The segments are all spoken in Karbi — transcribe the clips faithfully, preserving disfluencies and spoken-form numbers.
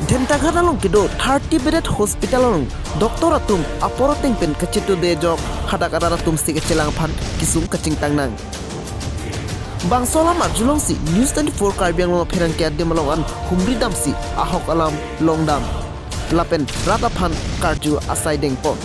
Dentaghat along kedo thirty bedded hospital along doctor atum apor ateng pen kachetongde ajok hadak arat atum si kachelang aphan kesung kachingthang nang. Bangso alam arjulongsi News twenty-four Karbi Anglong apherangke adim along an humri damsi ahok alam longdam lapen rat aphan karju asai dengpon.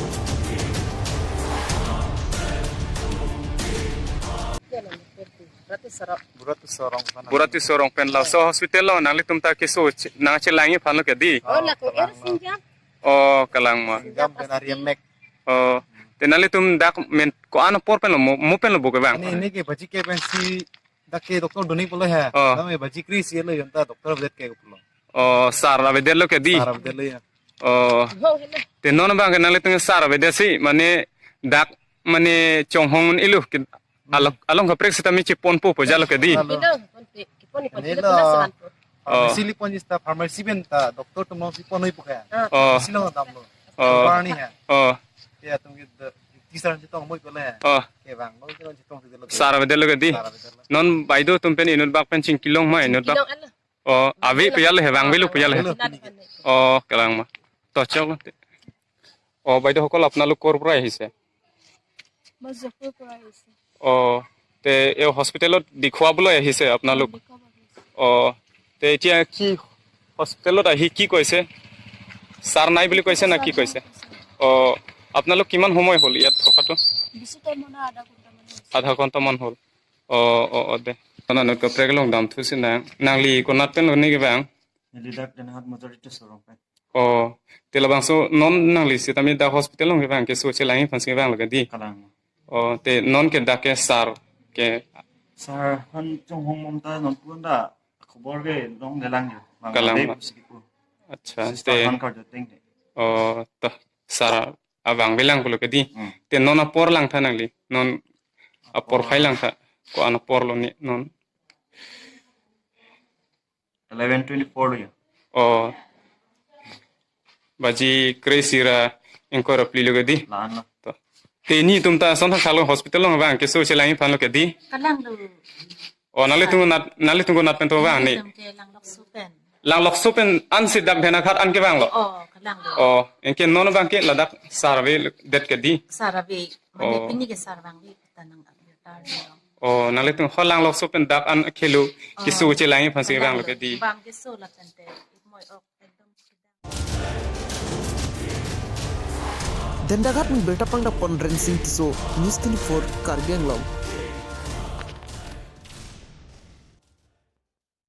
Buratu Sorong pen. Buratu Sorong pen laso hospital lo nanglitum ta keso ch-, nangchelangji aphan lo kedi. Oh, lako er sinjam. Oh, kalang ma. Sinjam pen ari mek. Oh, te nanglitum dak men ko-an apor pen lo mo, mo pen lo bo kevang. Ani ini ke baji ke pensi dak ke doctor doni pulo he. Oh. Dam e baji kre-isi lo yonta doctor vet ke pulo. Oh, sar avedet lo kedi. Sar avedet lo ya. Oh. Ho, hele. Te non abang ke nanglitum sar avedet si mane dak mane chonghong ilo ke along, along kaprek seta mi cheponpo pu jalo kedi. Alo. Ilo, ponte, kipon, kipon, ini kipon, lo. Sevan po. Oh. Pharmacy li ponji seta pharmacy pen ta doctor atum si ponoi pu ke. Ah. Oh. Pharmacy lo damlo. Oh. Barni he. Oh. Ya tum ke de, tisar chetong moi pele. Oh. Kevang lo, chetong chetong chetong. Sar avedet lo kedi. Sar avedet lo. Non baideo atum pen inut bak pen chingkilong ma inut bak. Chingkilong alo. Oh, ave pu jalo he, vangvelo pu jalo he. Alo. Oh, kalang ma. To chok lo. Oh, baideo সকল আপোনালোক ক'ৰ পৰা আহিছে? মই জয়পুৰৰ পৰা আহিছো। অ, তে এই হস্পিটেলত দেখুৱাবলৈ আহিছে আপোনালোক? অ, দেখুৱাব আহিছো। অ, তে এতিয়া কি হস্পিটেলত আহি কি কৈছে? ছাৰ নাই বুলি কৈছে না কি কৈছে? অ, আপোনালোক কিমান সময় হ'ল ইয়াত থকাটো? বেছি টাইম হোৱা নাই, আধা ঘণ্টামান হৈছে। আধা ঘণ্টামান হ'ল। অ, অ, অ, de. Anano kaprek along damthusi nang, nangli konat pen lo ni kevang? Neli dak Dentaghat Majority Sorong pen. Oh, te labangso non nangli sitame dak hospital along kevang keso chelangji aphansi kevang lo kedi. Kalang. Oh, te non ke dak ke sar ke. Sar aphan chonghong mom ta non pun ta khobor ke longlelang yo. Kalang. Bang ave pusi kipu. Acha, sister te. Aphan karju ateng te. Oh, to sar avangvelang pulo kedi. Hmm. Te non apor langtha nangli. Non apor phai langtha. Ko-an apor lo ni non. Eleven twenty-four lo ya. Oh. Baji kre-isi ra ingkoi ra phli lo kedi. La-an lo. To. Te nelitum ta ason thakthak lo hospital along vang keso chelangji aphan lo kedi. Kalang lo. Oh, nanglitum konat, nanglitum konat pen to vang ni. Nelitum ke Langlokso pen. Langlokso pen ansi dak Dentaghat an kevang lo. Oh, kalang lo. Oh, anke non abang ke ladak sar avedet kedi. Sar ave. Mane, oh, pini ke sar vangve ta nang ave tar ni lo. Oh, nanglitum ho Langlokso pen dak an khelo, oh, keso chelangji aphansi vang lo kedi. Vang keso lapen te, moi ok ekdom. Dentaghat ning birta pangdapon Rensing Tisso, News twenty-four Karbi Anglong.